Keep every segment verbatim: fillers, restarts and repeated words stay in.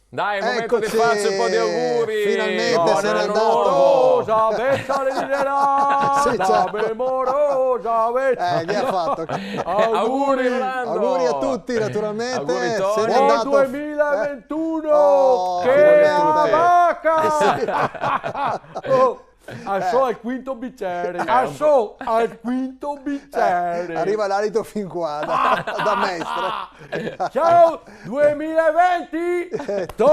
Dai, è il momento di farci un po' di auguri. Eccoci, finalmente se n'è andato. Rosa, vecchia di là, sì, certo. La memorosa, vecchia. Eh, gli ha fatto. Auguri, Rolando. Auguri a tutti, naturalmente. Auguri, Toni. Se n'è andato. Buon duemilaventuno, oh, che auguri a tutti. Vaca! Eh, sì. Oh. Asò al quinto bicere. Eh, un po'. Asò al quinto bicere. Eh, arriva l'alito fin qua, da, da maestro. Ciao, duemilaventi! To!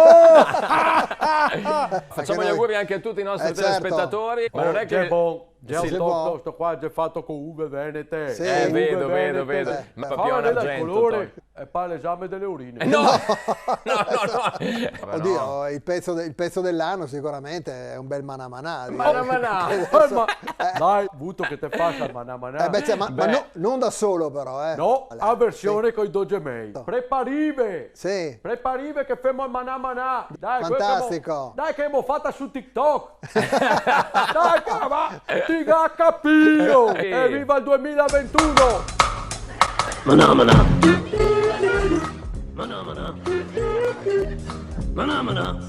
Facciamo gli auguri anche a tutti i nostri telespettatori. Eh, certo. Ma non è che... Oh, che bon. Sì. Sto, sto qua xe fato co uvie venete. Sì. Eh, vedo, vedo, vedo. Eh, ma proprio un argento, Toni. E fa vedere il colore, e fa l'esame delle urine. Eh, no. No, no, no. Oddio, il pezzo de-, il pezzo dell'anno sicuramente è un bel manamanà, dico. Manamanà. Che adesso, eh, ma, eh, dai, vuto che te fasa el manamanà. Eh, beh, cioè, ma, ma no, non da solo però, eh. No, a versione coi do gemei. Preparive. Sì. Preparive che femo el manamanà. Dai, questa mo-, dai che emo fata su TikTok. Fantastico. Dai, cara, ma ti ga capìo! Sì. Eviva el duemilaventuno! Manamana. Manamana. Manamana.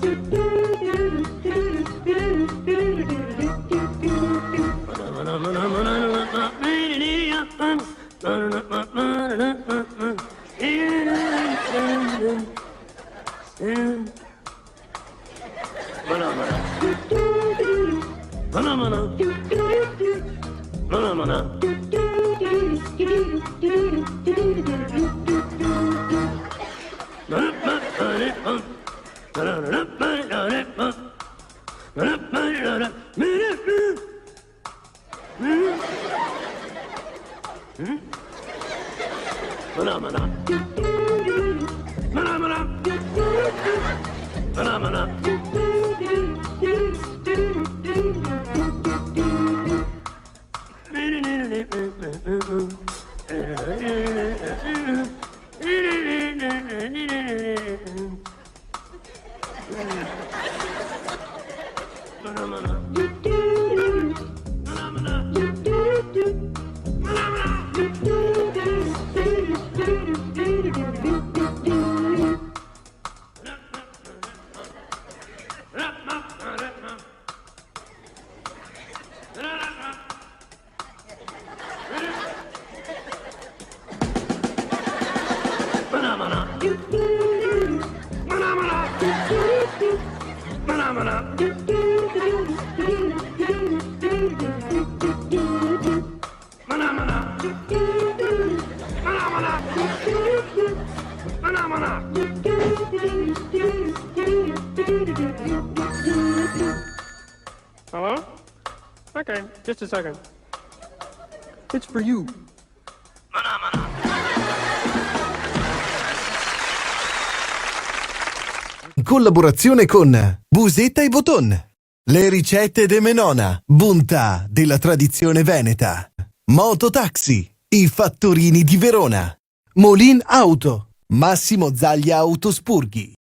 Hello? Okay, just a second. It's for you. In collaborazione con Buseta e Boton. Le ricette de me nona, bontà della tradizione veneta. Mototaxi, i fattorini di Verona. Molin Auto, Massimo Zaglia Autospurghi.